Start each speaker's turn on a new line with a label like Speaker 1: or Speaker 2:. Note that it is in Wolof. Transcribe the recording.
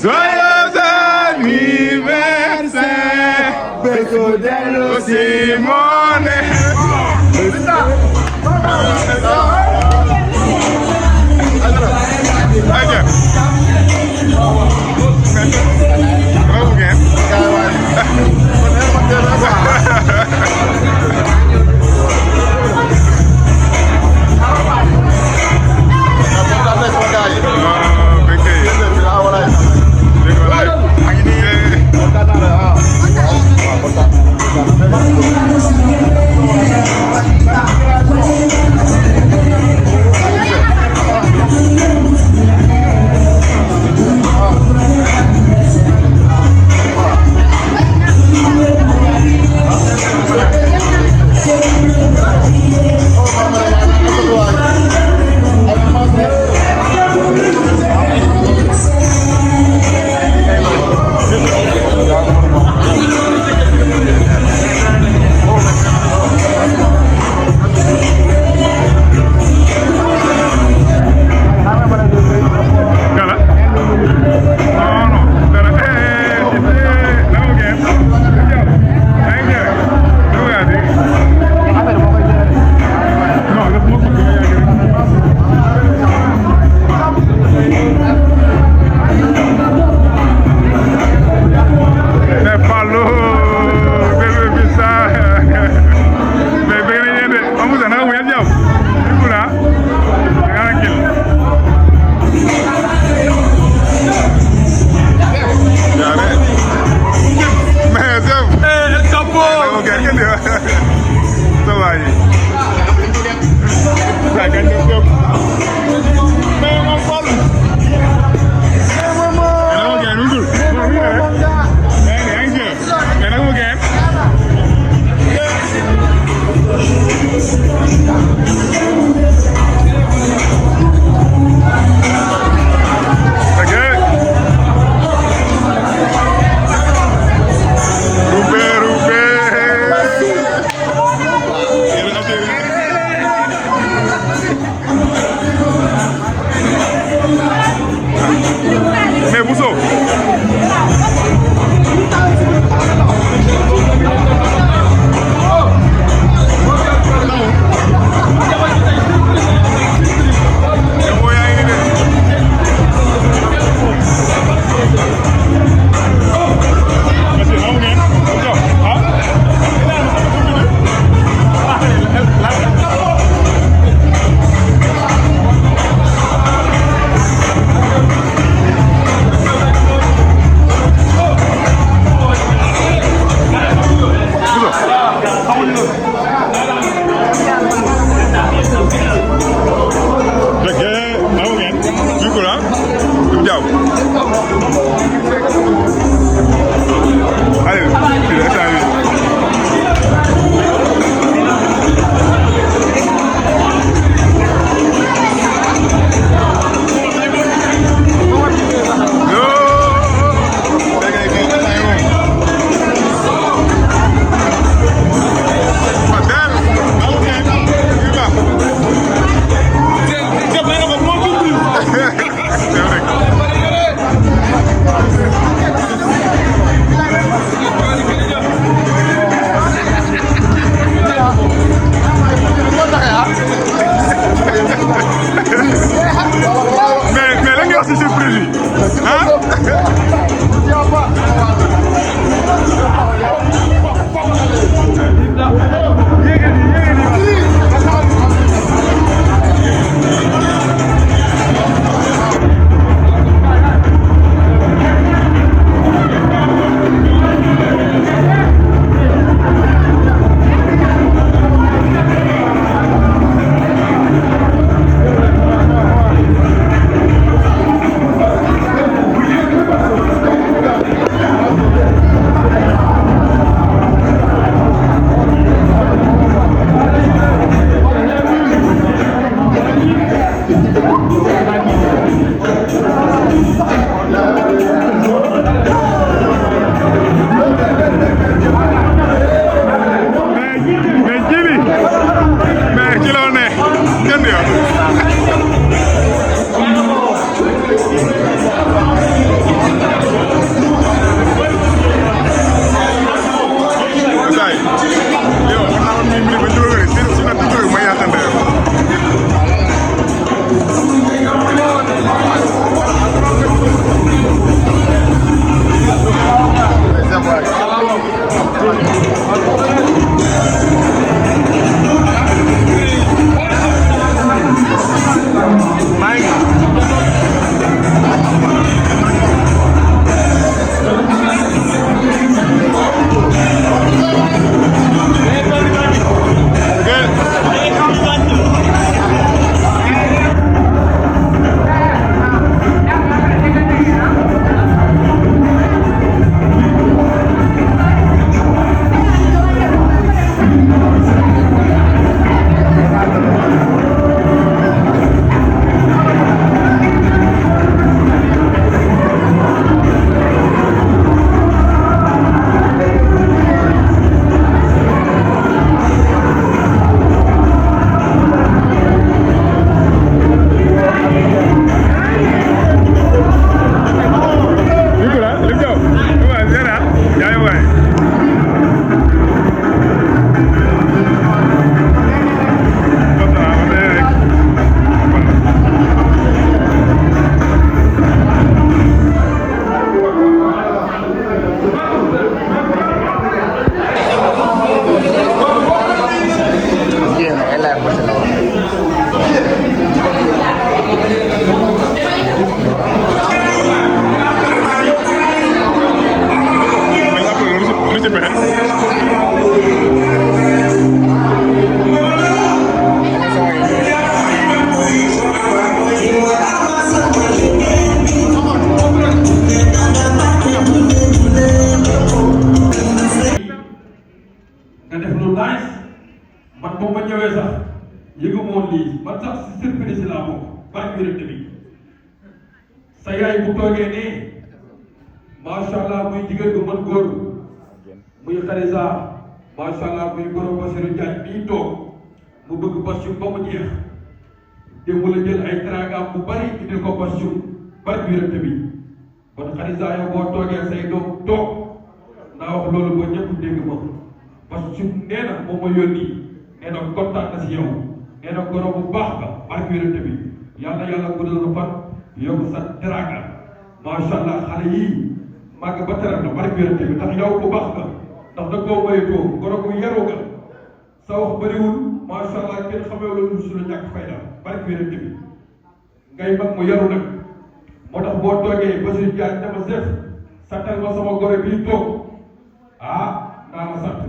Speaker 1: Joyeux anniversaire, Beco dello Simone. Aja. Mau kan?
Speaker 2: sa yaay bu toogee nii macha allah muy jigéen bu mën góor muy Xarisa macha allah muy góor Bassirou Diagne bii toog mu bëgg Bassirou ba mu jeex te mu la jël ay tragam bu bari indil ko Bassirou barki yonent bi kon Xarisa yow boo toogee say doom toog naa wax loolu ba ñëpp dégg ma Bassirou nee na moom ma yónni nee na kontaan na si yow nee na goro bu baax nga barki yonent bi yàlla guddal na fan yokk sa teraanga macha allah xale yii màgg ba teral na barki yonent bi ndax yow bu baax nga ndax da koo moytoo goro bu yaru nga sa wax bëriwul macha allah kenn xamee loolu su la ñàkk fayda barki yonent bi ngay mag mu yaru nag moo tax boo toogee Bassirou Diagne dama seet santal ma sama goro bii toog ah naa ma sant